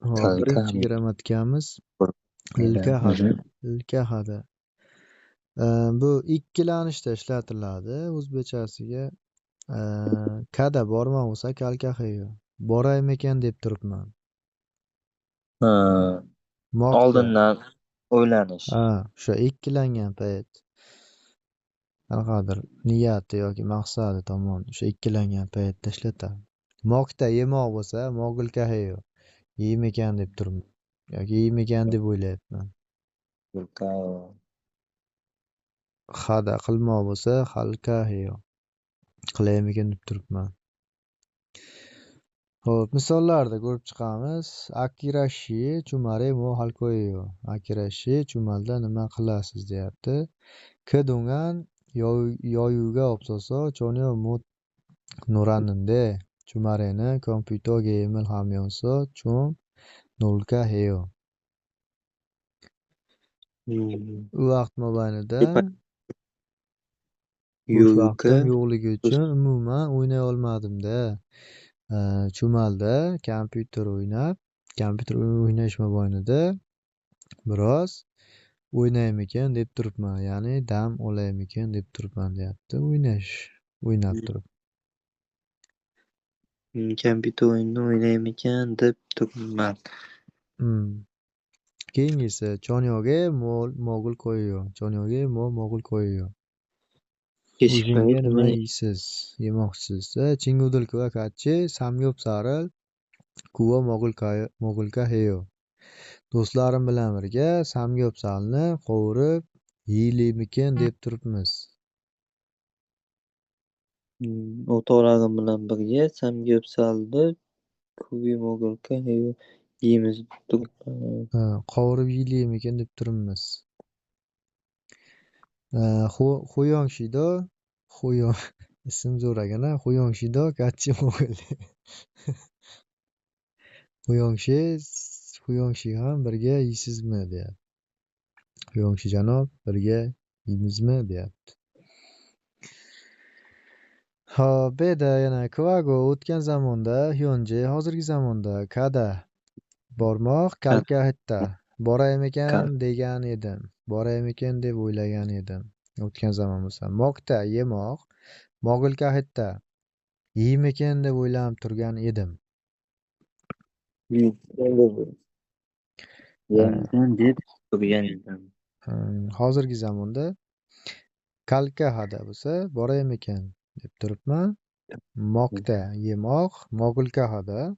Hop, birinchi Kalka. Grammatikamiz lkhada. Lkhada. Bu ikkilanishda ishlatiladi o'zbekchasiga. Kada borma bo'lsa kalkaheyo. Boraymikan deb turibman. Ha. Moqda. Oldindan o'ylanish. Ha, o'sha ikkilangan payt. Qanaqadir niyati yoki maqsadi tomon o'sha ikkilangan paytda ishlatadi. Moqda yemoq bo'lsa, mog'ilkaheyo. Yeymikan deb turibman yoki yeymikan deb o'ylayapman. Hada qilmoq bo'lsa, halkaheyo. Qilaymikan deb turibman. Xo'p, misollarda ko'rib chiqamiz. Akirashi chumare mo halkoyo. Akirashi chumalda nima qilasiz, deyapti. Kedungan yoyuga opsoso chonyo mo no'ranninde chumareni kompyuter geymil hamyonso chum nolka heyo. U vaqt mobaynida bo'sh Yo'yuka vaqtim yo'qligi uchun umuman o'ynay olmadim-da. Chumalda kompyuter o'ynab, kompyuter o'ynash mobaynida biroz o'ynaymikan deb turibman, ya'ni dam olaymikan deb turibman, deyapti. O'ynash, o'ynab turib. Kompyuter o'yinini o'ynaymikan deb turibman. Keyingisi 저녁에 뭐 먹을 거예요? 저녁에 뭐 먹을 거예요? Kechki Ujunga payt nima nima yeysiz? Yemoqchisiz? 친구들과 같이 삼겹살을 구워 먹을까요? 먹을까 해요. Do'stlarim bilan birga samgyeopsalni qovurib yeylikmikin deb turibmiz. O'rtoqlarim bilan birga samgyeopsalni 구워 먹을까 해요. Yeymiz deb turibman. Ha, qovurib yeylikmikin deb turibmiz. 호영 씨도, 호영 ism zo'r ekan a, 호영 씨도 같이 먹을래? 호영 씨 ham birga yeysizmi, deyapti. Huyong janob, birga yeymizmi, deyapti. Hop, bu yerda yana 과거 o'tgan zamonda, 현재 hozirgi zamonda, 가다 bormoq, 갈까 했다 boraymikan degan edim. Boraymikan deb o'ylagan edim. O'tgan zamon bo'lsa. 먹다 yemoq, 먹을까 했다 yeymikin deb o'ylanib turgan edim. Yeymikan deb turgan edim. Hozirgi zamonda 갈까 하다 bo'lsa, boraymikan deb turibman. 먹다 yemoq, 먹을까 하다